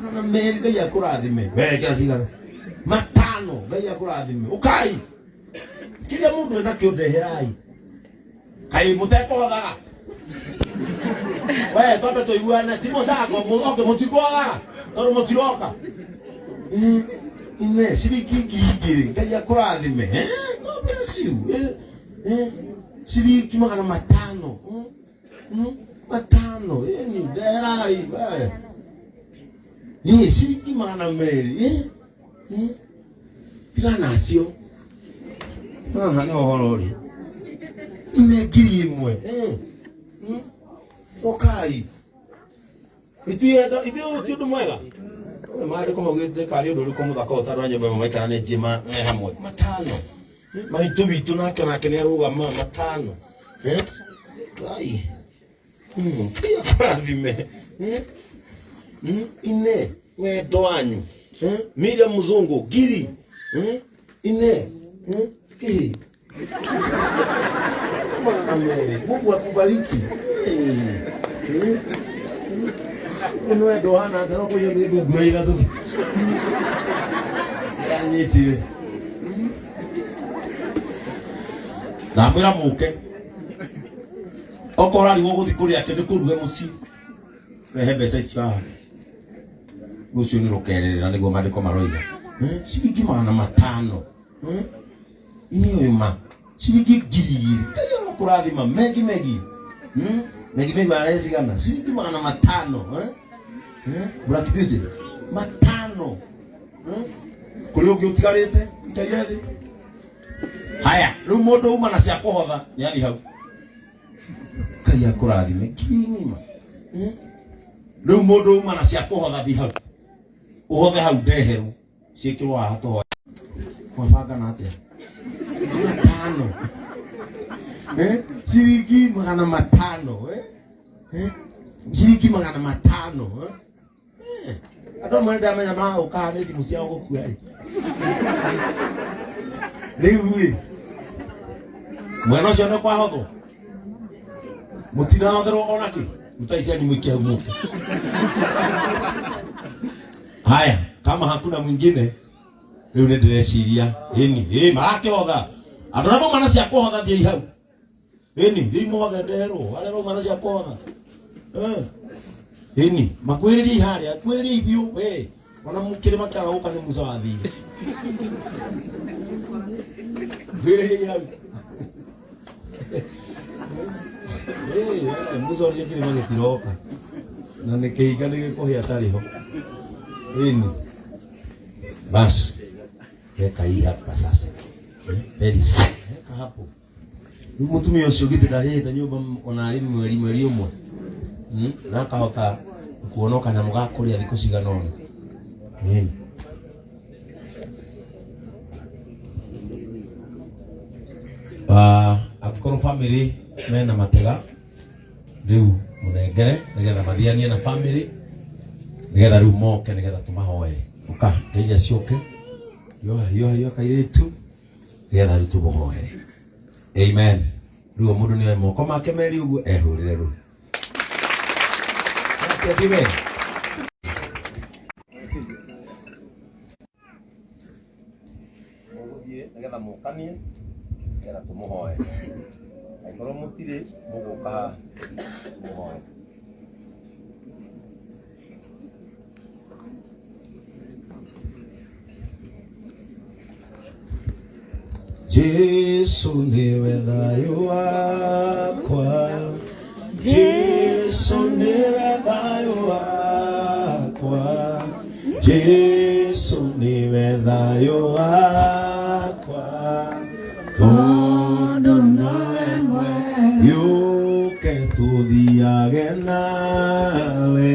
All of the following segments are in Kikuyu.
Magana 2, Ngai akũrathime. We kĩra cigana? 5, Ngai akũrathime. Ũkai, kĩrĩa mũndũ enakĩo ndeherai. Kaĩ mũtekũhothaga? We twambe tũiguane, ti mũcango. Oke mũtikũhothaga tondũ mũtiroka. Ine ciringi 2,000, Ngai akũrathime. God bless you. Ciringi 500, 500, ĩni ndeherai we. Ciringi 200. Tigana nacio haha nĩ ũhoro ũrĩ ine 1,000. Cokai ithuĩ ithuĩ ũyũ ti ũndũ mwega. Ũyũ maandĩko maugĩte karĩ ũndũ ũrĩkũ mũthaka ũtarora nyũmba ĩmwe maikaranĩtie me hamwe. 5, maitũ witũ nake nake nĩ arũgama 5. Ngai. Ngai akũrathime. Ine wendo wanyu. Miriam Mzungu 1,000. Ine. Kĩ 200. Mungu akubariki. Ũyũ nĩ wendo ũhana atĩa? No kũiywo nĩ thungura ithatũ yanyitire. Ndamwĩra mũke okorwo arigwo gũthiĩ kũrĩa ake nĩ kũruge mũciĩ, rehe mbeca icio haha, rũciũ nĩ rũkererera nĩguo maandĩko maroiga. Ciringi 500. Ini ũyũ ma ciringi 2,000. Ngai arokũrathima. Megi megi. Megi megi arecigana ciringi 500. Black Beauty 500. Kũrĩ ũngĩ ũtigarĩte ikaire thĩ haya rĩu mũndũ uma na cia kũhotha nĩ athiĩ hau. Ngai akũrathime 1,000. Rĩu mũndũ uma na cia kũhotha, thiĩ hau ũhothe hau, ndeherwo ciĩkĩrwo haha tũhoe. Mwabangana atĩa? 500. Ciringi 500. Ciringi 500. Andũ amwe nĩndamenya maragũkaga nĩ thimũ ciao gũkua ĩ. Rĩu rĩ mwena ũcio nĩ kwahothwo, mũtinahotherwo ona kĩ. Rutai cianyu mũikie hau mũke. Haya, kama hakuna mwingine, rĩu nĩ ndĩreciria ĩni ĩ marakĩhotha andũ arĩa mauma na cia kũhotha, thiĩi hau ĩni, thiĩi mũhothe ndeherwo arĩa mauma na cia kũhotha. Ĩni makwĩrĩriei harĩa, kwĩrĩriei biũ we ona kĩrĩma kĩaga gũka nĩ Musa wathire. Kwĩrĩriei hau. Musa ũrĩa kĩrĩma gĩtiroka na nĩ kĩhinga nĩ gĩkũhĩa atarĩ ho. Ĩni basi weka hii hapa sasa. Peris, weka hapo. Rĩu mũtumia ũcio githĩ ndarĩhĩte nyũmba ona arĩ mweri 1, Na akahota kuona o kanyamũ ga kũrĩa thikũ cigana ũna. Ĩni. Ah, angĩkorwo family mena matega rĩu mũnengere nĩgetha mathianie na family nĩgetha rĩu moke nĩgetha tũmahoere. Ũka ngeithia ciũke, yoha yoha yoha kairĩtu nĩgetha rĩu tũmũhoere. Amen. Rĩu o mũndũ nĩoe moko make merĩ ũguo ehũrĩre rũĩ. Atĩa ndiwe? Mũgũthiĩ nĩgetha mũkanie nĩgetha tũmũhoe. Angĩkorwo mũtirĩ mũgũka haha tũmũhoe. Jesu niwe thayũ wakwa, Jesu niwe thayũ wakwa, Jesu niwe thayũ wakwa, tondũ nowe mwega. Gĩũke tũthiage nawe,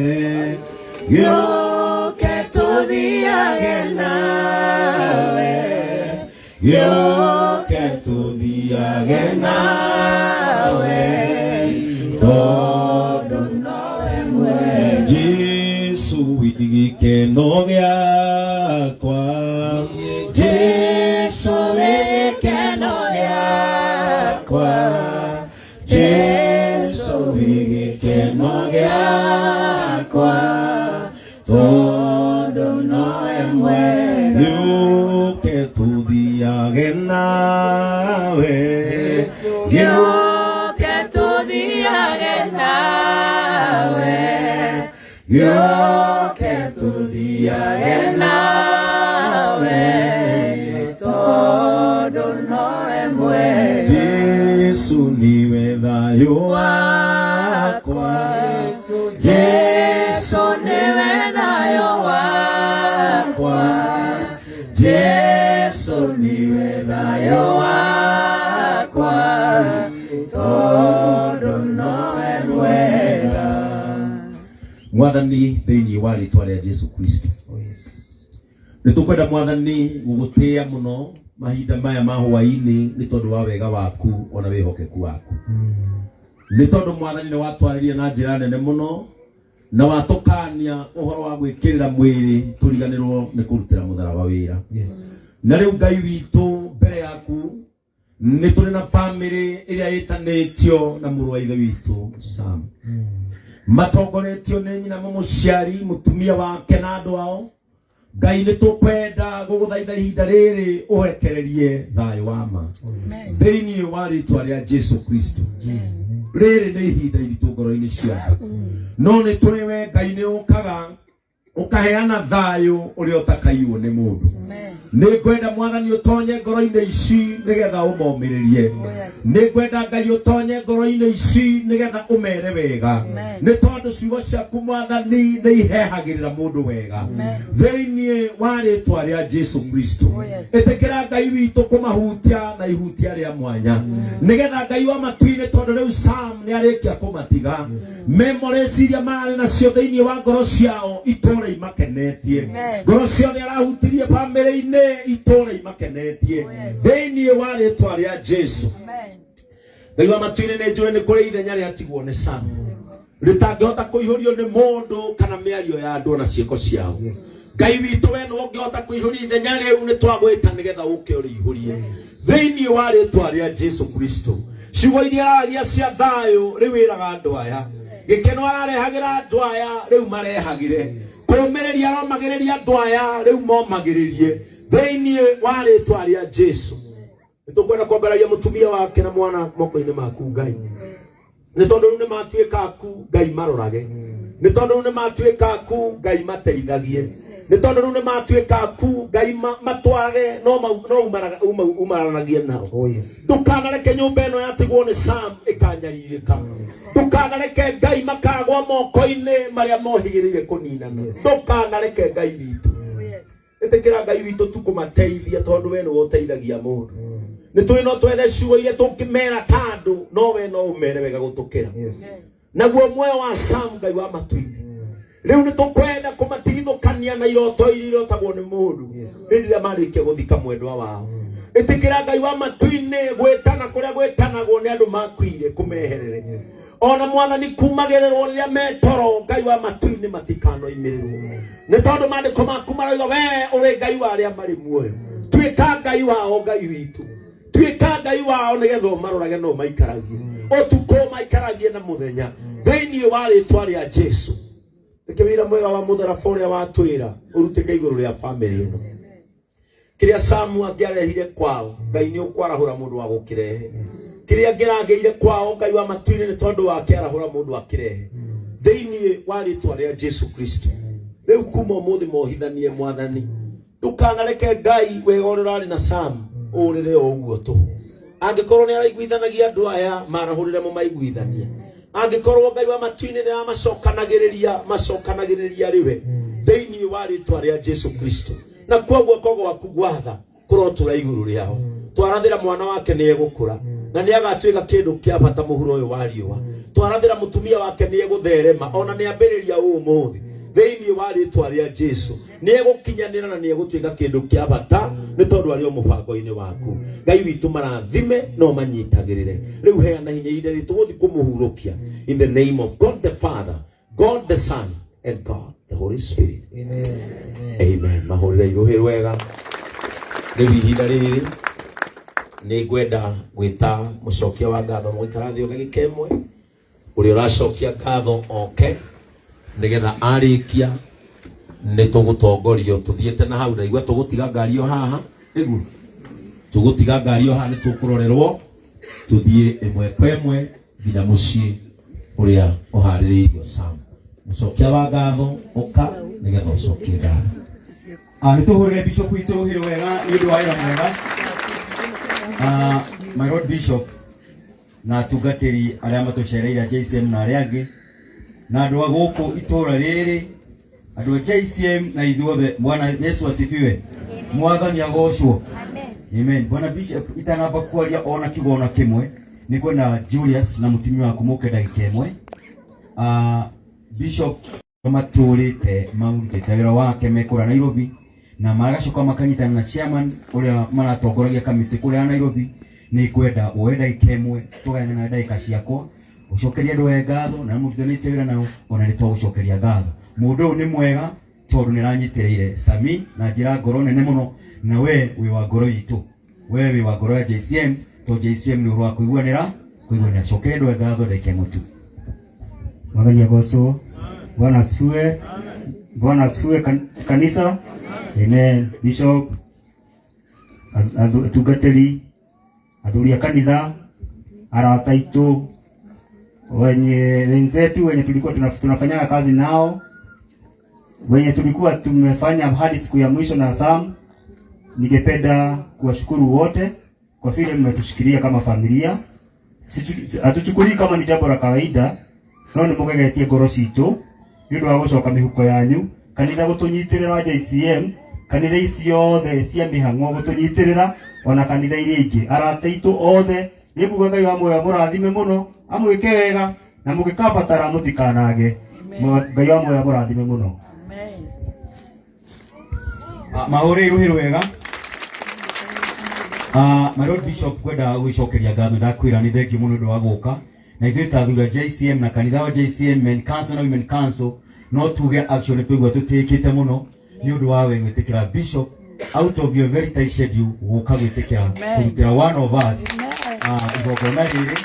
gĩũke tũthiage nawe, gĩũke tũthiage nawe, tondũ nowe mwega. Jesu wĩ gĩkeno gĩakwa, Jesu wĩ gĩkeno gĩakwa, Jesu wĩ gĩkeno gĩakwa, tondũ Gĩũke tũthiage nawe tondũ nowe mwega. Jesu niwe thayũ wakwa. Jesu niwe thayũ wakwa. Jesu niwe thayũ wakwa tondũ nowe mwega. Mwathani, thĩinĩ wa rĩtwa rĩa Jesu Kristo, nĩ tũkwenda Mwathani gũgũtĩĩa mũno mahinda maya ma hwaĩ-inĩ nĩ tondũ wa wega waku ona wĩhokeku waku, nĩ tondũ Mwathani nĩ watwarĩria na njĩra nene mũno na watũkania ũhoro wa gwĩkĩrĩra mwĩrĩ tũriganĩrwo nĩ kũrutĩra mũtharaba wĩra. Na rĩu Ngai witũ, mbere yaku nĩ tũrĩ na bamĩrĩ ĩrĩa ĩtanĩtio na mũrũ wa ithe witũ Sam, matongoretio nĩ nyina mũmũciari, mũtumia wake na andũ ao. Ngai, nĩ tũkwenda gũgũthaitha ihinda rĩrĩ ũhekererie thayũ wa ma thĩinĩ wa rĩtwa rĩa Jesu Kristo. Rĩrĩ nĩ ihinda iritũ ngoro-inĩ ciao, no nĩ tũrĩ we Ngai nĩ ũkaga ũkaheana thayũ ũrĩa ũtakaiywo nĩ mũndũ. Nĩ ngwenda Mwathani ũtonye ngoro-inĩ ici nĩgetha ũmomĩrĩrie. Nĩ ngwenda Ngai ũtonye ngoro-inĩ ici nĩgetha ũmere wega, nĩ tondũ ciugo ciaku Mwathani nĩ ihehagĩrĩra mũndũ wega. Thĩinĩ wa rĩtwa rĩa Jesu Kristo, ĩtĩkĩra Ngai witũ kũmahutia na ihutia rĩa mwanya, nĩgetha Ngai wa matu-inĩ, tondũ rĩu Sam nĩ arĩkia kũmatiga, memories iria mararĩ nacio thĩinĩ wa ngoro ciao itũre imakenetie. Ngoro ciothe arahutirie bamĩrĩ-inĩ itũre imakenetie thĩinĩ wa rĩtwa rĩa Jesu. Ngai wa matu-inĩ, nĩ njũĩ nĩ kũrĩ ithenya rĩatigwo nĩ Sam rĩtangĩhota kũihũrio nĩ mũndũ kana mĩario ya andũ ona ciĩko ciao. Ngai witũ, we nĩwe ũngĩhota kũihũria ithenya rĩu. Nĩ twagwĩta nĩgetha ũke ũrĩihũrie thĩinĩ wa rĩtwa rĩa Jesu Kristo. Ciugo iria aragia cia thayũ rĩu ĩraga andũ aya, gĩkeno ararehagĩra andũ aya rĩu marehagĩre, kũũmĩrĩria aromagĩrĩria andũ aya rĩu momagĩrĩrie thĩinĩ wa rĩtwa rĩa Jesu. Nĩ tũkwenda kwambararia mũtumia wake na mwana moko-inĩ maku Ngai, nĩ tondũ rĩu nĩ matuĩka aku. Ngai, marorage, nĩ tondũ rĩu nĩ matuĩka aku. Ngai, mateithagie, nĩ tondũ rĩu nĩ matuĩka aku. Ngai, matwarage no no umaranagie nao. Oh yes. Ndũkanareke nyũmba ĩno yatigwo nĩ Sam ĩkanyarirĩka. Ndũkanareke Ngai makagwa moko-inĩ marĩa mohĩgĩrĩire kũninana. Ndũkanareke, Ngai witũ. Ĩtĩkĩra Ngai witũ tu kũmateithia, tondũ we nĩwe ũteithagia mũndũ. Nĩ tũĩ no twethe ciugo iria tũngĩmera ta andũ, no we no ũmere wega gũtũkĩra. Naguo muoyo wa Sam, Ngai wa matu-inĩ, rĩu nĩ tũkwenda kũmatigithũkania na iroto iria irotagwo nĩ mũndũ rĩrĩa marĩkia gũthika mwendwa wao. Ĩtĩkĩra Ngai wa matu-inĩ gwĩtana kũrĩa gwĩtanagwo nĩ andũ makuire kũmeherere, ona Mwathani kumagĩrĩrwo rĩrĩa metoro. Ngai wa matu-inĩ, matikanoimĩrĩrwo, nĩ tondũ maandĩko maku maroiga we ũrĩ Ngai wa arĩa marĩ muoyo. Tuĩka Ngai wao, Ngai witũ, tuĩka Ngai wao, nĩgetha ũmarorage no maikaragie ũtukũ, maikaragie na mũthenya thĩinĩ wa rĩtwa rĩa Jesu. Reke wĩra mwega wa mũtharaba ũrĩa watwĩra ũrutĩke igũrũ rĩa bamĩrĩ ĩno. Kĩrĩa Samu angĩarehire kwao, Ngai nĩ ũkwarahũra mũndũ wa gũkĩrehe. Kĩrĩa angĩragĩire kwao, Ngai wa matu-inĩ, nĩ tondũ wake arahũra mũndũ akĩrehe thĩinĩ wa rĩtwa rĩa Jesu Kristo. Rĩu kuma ũmũthĩ mohithanie. Mwathani, ndũkanareke Ngai wega ũrĩa ũrarĩ na Sam ũrĩre o ũguo tũhũ. Angĩkorwo nĩ araiguithanagia andũ aya, marahũrĩre mũmaiguithanie. Angĩkorwo Ngai wa matu-inĩ nĩ aramacokanagĩrĩria, macokanagĩrĩria rĩwe thĩinĩ wa rĩtwa rĩa Jesu Kristo. Na kwa guoko gwaku gwatha kũrotũra igũrũ rĩao. Twarathĩra mwana wake nĩ egũkũra na nĩ agatuĩka kĩndũ kĩa bata mũhuro ũyũ wa riũa. Twarathĩra mũtumia wake nĩ egũtherema ona nĩ ambĩrĩria ũmũthĩ thĩinĩ wa rĩtwa rĩa Jesu. Nĩ egũkinyanĩra na nĩ egũtuĩka kĩndũ kĩa bata, nĩ tondũ arĩ o mũbango-inĩ waku. Ngai witũ, marathime no manyitagĩrĩre. Rĩu heana hinya ihinda rĩrĩ tũgũthiĩ kũmũhurũkia. In the name of God the Father, God the Son and God the Holy Spirit. Amen. Amen. Amen. Mahũrĩre irũhĩ rwega. Rĩu ihinda rĩrĩ nĩ ngwenda gwĩta mũcokia wa ngatho. Mũgũikara thĩ o ndagĩka ĩmwe, ũrĩa ũracokia ngatho oke, nĩgetha arĩkia nĩ tũgũtongorio tũthiĩte na hau. Ndaigua tũgũtiga ngari o haha, nĩguo tũgũtiga ngari o haha, nĩ tũkũrorerwo tũthiĩ ĩmwe kwa ĩmwe nginya mũciĩ ũrĩa ũharĩrĩirio Sam. Mũcokia wa ngatho ũka nĩgetha ũcokie ngatho. Nä tå hå rä re bishop witå rå hä wega nä å ndå wa wä ra mwega. My Lord Bishop na atungatĩri arĩa matũcereire a JCM na arĩa angĩ na andũ a gũkũ itũra rĩrĩ, andũ a JCM na ithuothe, Bwana Yesu asifiwe, Mwathani agocwo. Amen. Bwana Bishop, itanamba kwaria ona kiugo ona kĩmwe, nĩ kwenda Julius na mũtumia waku mũke ndagĩka ĩmwe. Bishop matũrĩte marutĩte wĩra wake mekũrĩa Nairobi na magacoka makanyitana na chairman ũrĩa maratongoragia kamĩtĩ kũrĩa Nairobi. Nĩ ngwenda woe ndagĩka ĩmwe tũgayane na ndagĩka ciakwa, ũcokerie andũ aya ngatho na mũrutanĩtie wĩra nao, ona nĩ twagũcokeria ngatho. Mũndũ ũyũ nĩ mwega tondũ nĩ aranyitĩrĩire Sami na njĩra ngoro nene mũno, na we wĩ wa ngoro itũ, we wĩ wa ngoro ya JCM, tondũ JCM nĩ ũhoro wa kũiguanĩra kũiguanĩra. Cokeria andũ aya ngatho ndagĩka ĩmwe tu. Mwathani agocwo. Bwana asifiwe. Bwana asifiwe kanisa. Amen. Bishop, atungatĩri, athuri a kanitha, arata aitũ, wenye wenzetu wenye tulikuwa tunafanyaga kazi nao, wenye tulikuwa tumefanya hadi siku ya mwisho na Sam, ningependa kuwashukuru wote kwa vile mmetushikilia kama familia. Hatuchukulii kama ni jambo la kawaida, no nĩ mũgegetie ngoro citũ nĩ ũndũ wa gũcoka mĩhuko yanyu, kanitha gũtũnyitĩrĩra wa JCM, kanitha ici ciothe cia mĩhang'o gũtũnyitĩrĩra, ona kanitha iria ingĩ, arata aitũ othe. Nĩ kuga Ngai wa muoyo amũrathime mũno, amwĩke wega, na mũngĩkabatara mũtikanage. Ngai wa muoyo amũrathime mũno. Mahũrĩ rũhĩ rwega. My Lord Bishop, kwenda gwĩcokeria ngatho, ndakwĩra nĩ thengiũ mũno ũndũ wa gũka na ithuĩ ta athuri a JCM na kanitha wa JCM Men Council na Women Council, no tuge actually twaigua tũtĩĩkĩte mũno nĩ ũndũ wa we gwĩtĩkĩra, Bishop, out of your very tight schedule gũka gwĩtĩkĩra kũrutĩra one of us igongona rĩrĩ,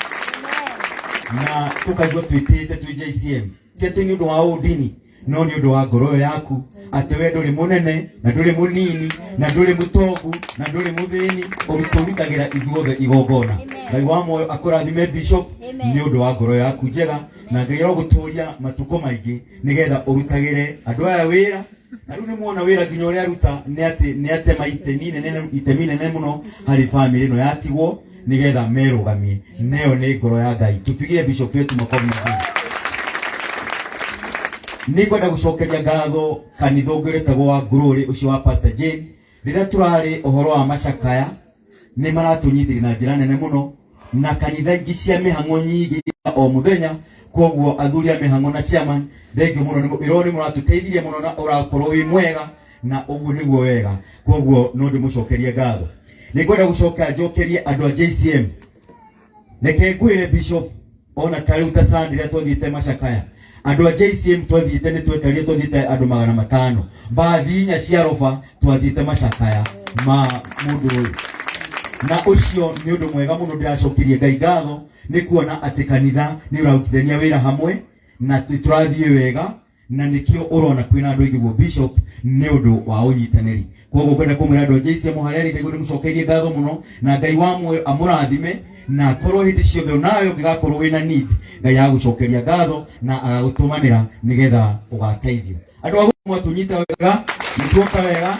na tũkaigua twĩtĩĩte twĩ JCM, ti atĩ nĩ ũndũ wa ũndini, no nĩ ũndũ wa ngoro ĩyo yaku, atĩ we ndũrĩ mũnene na ndũrĩ mũnini na ndũrĩ mũtongu na ndũrĩ mũthĩni, ũrutagĩra ithuothe igongona. Ngai wa muoyo akũrathime, Bishop, nĩ ũndũ wa ngoro yaku njega, na Ngai arogũtũria matukũ maingĩ nĩgetha ũrutagĩre andũ aya wĩra. Na rĩu nĩ muona wĩra nginya ũrĩa aruta nĩ atĩ nĩ atema itemi nene, itemi nene mũno harĩ famĩlĩ ĩno yatigwo nĩgetha merũgamie. Neyo nĩ ngoro ya Ngai. Tupigie Bishop wetu makofi mazuri. Nĩ ngwenda gũcokeria ngatho kanitha ũngĩ ũretagwo wa Glory, ũcio wa Pastor Jane. Rĩrĩa tũrarĩ ũhoro wa macakaya, nĩ maratũnyitĩrĩra na njĩra nene mũno, na kanitha ingĩ cia mĩhang'o nyingĩ o mũthenya. Koguo athuri a mĩhang'o na chairman, thengiũ mũno, wĩra ũyũ nĩ mũratũteithirie mũno na ũrakorwo wĩ mwega, na ũguo nĩguo wega. Koguo no ndĩmũcokerie ngatho. Nĩ ngwenda gũcoka njokerie andũ a JCM. Reke ngwĩre, Bishop, ona ta rĩu ta Sunday rĩrĩa twathiĩte macakaya, andũ a JCM twathiĩte nĩ twetarire, twathiĩte andũ 500, mbathi 4 cia roba, twathiĩte macakaya ma mũndũ ũyũ, na ũcio nĩ ũndũ mwega mũno. Ndĩracokerie Ngai ngatho nĩ kuona atĩ kanitha nĩ ũrarutithania wĩra hamwe na tũrathiĩ wega, na nĩkĩo ũrona kwĩna andũ aingĩ guo, Bishop, nĩ ũndũ wa ũnyitanĩri. Koguo ngwenda kũmwĩra andũ a JCM harĩa arĩ, ndaigua ndĩmũcokeirie ngatho mũno, na Ngai wa muoyo amũrathime, na akorwo hĩndĩ ciothe onawe ũngĩgakorwo wĩna need, Ngai agagũcokeria ngatho na agagũtũmanĩra nĩgetha ũgateithio. Andũ a mwatũnyita wega, nĩtuoka wega,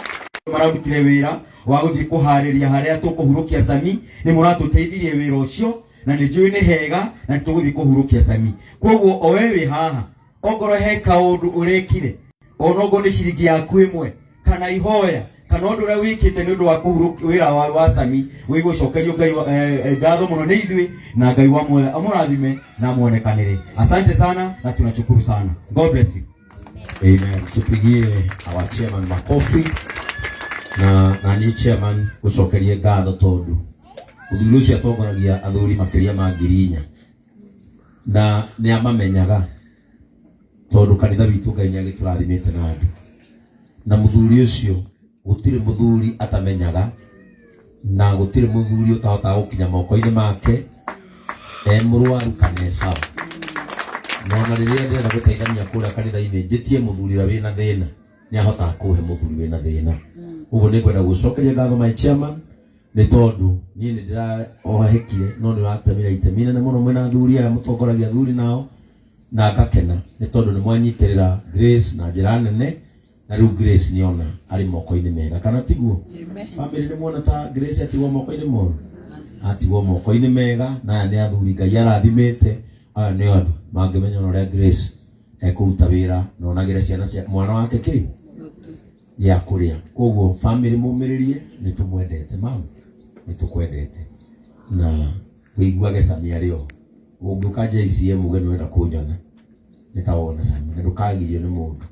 mararutire wĩra wa gũthiĩ kũharĩria harĩa tũkũhurũkia Sami, nĩ mũratũteithirie wĩra ũcio, na nĩ njũĩ nĩ hega na nĩ tũgũthiĩ kũhurũkia Sami. Koguo o we wĩ haha, ongorwo he kaũndũ ũrekire, onokorwo nĩ ciringi yaku ĩmwe kana ihoya kana ũndũ ũrĩa wĩkĩte nĩ ũndũ wa kũhurũkia wĩra wa Sami, wĩigue ũcokerio Ngai ngatho mũno nĩ ithuĩ, na Ngai wa muoyo amũrathime na amuonekanĩre. Asante sana na tunashukuru sana. God bless you. Amen. Tupigie our chairman makofi na niĩ chairman gũcokerie ngatho tondũ mũthuri ũcio atongoragia athuri makĩria ma 4,000 na nĩ amamenyaga, tondũ kanitha witũ Ngai nĩ agĩtũrathimĩte na andũ, na mũthuri ũcio gũtirĩ mũthuri atamenyaga, na gũtirĩ mũthuri ũtahotaga gũkinya moko-inĩ make e mũrwaru kana e sawa. Na ona rĩrĩa ndĩrenda gũteithania kũrĩa kanitha-inĩ, njĩtie mũthuri ũrĩa wĩna thĩna, nĩ ahotaga kũhe mũthuri wĩna thĩna. Ũguo nĩ ngwenda gũcokeria ngatho my chairman, nĩ tondũ niĩ nĩ ndĩraohekire, no nĩ ũratemire itemi inene mũno mwĩna athuri aya mũtongoragia athuri nao. Na ngakena nĩ tondũ nĩ mwanyitĩrĩra Grace na njĩra nene, na rĩu Grace nĩona arĩ moko-inĩ mega, kana tiguo? Family nĩ muona ta Grace atigwo moko-inĩ moru? Atigwo moko-inĩ mega, na aya nĩ athuri Ngai arathimĩte. Aya nĩ andũ mangĩmenya ona ũrĩa Grace ekũruta wĩra na onagĩre ciana cia mwana wake kĩ gĩa kũrĩa. Koguo family, mũmĩrĩrie, nĩ tũmwendete mama, nĩ tũkwendete, na wĩiguage Sami arĩ oho. Ũngĩũka JCM uge nĩ ũrenda kũnyona, nĩ ta wona Sami, na ndũkagirio nĩ mũndũ.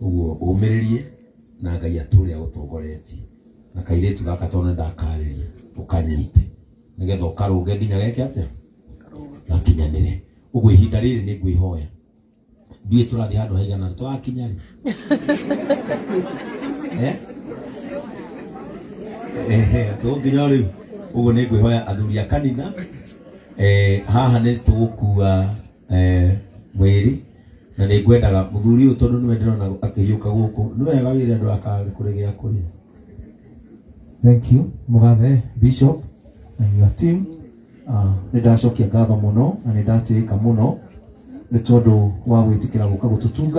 Ũguo ũmĩrĩrie na Ngai atũre agũtongoretie, na kairĩtu gaka tondũ nĩ ndakarĩria, ũkanyite nĩgetha ũkarũnge nginya geke atĩa, gakinyanĩre. Ũguo ihinda rĩrĩ nĩ ngwĩhoya, ndiũĩ tũrathiĩ handũ haigana, tũgakinya rĩ? Eh? Tũgũkinya o rĩu. Ũguo nĩ ngwĩhoya athuri a kanitha, haha nĩ tũgũkua mwĩrĩ, na nĩ ngwendaga mũthuri ũyũ, tondũ nĩwe ndĩrona akĩhiũka gũkũ, nĩ wega wĩre andũ aka kũrĩ gĩa kũrĩa. Thank you, Mugathe Bishop and your team. Nĩ ndacokia ngatho mũno na nĩ ndatĩĩka mũno nĩ tondũ wa gwĩtĩkĩra gũka gũtũtunga.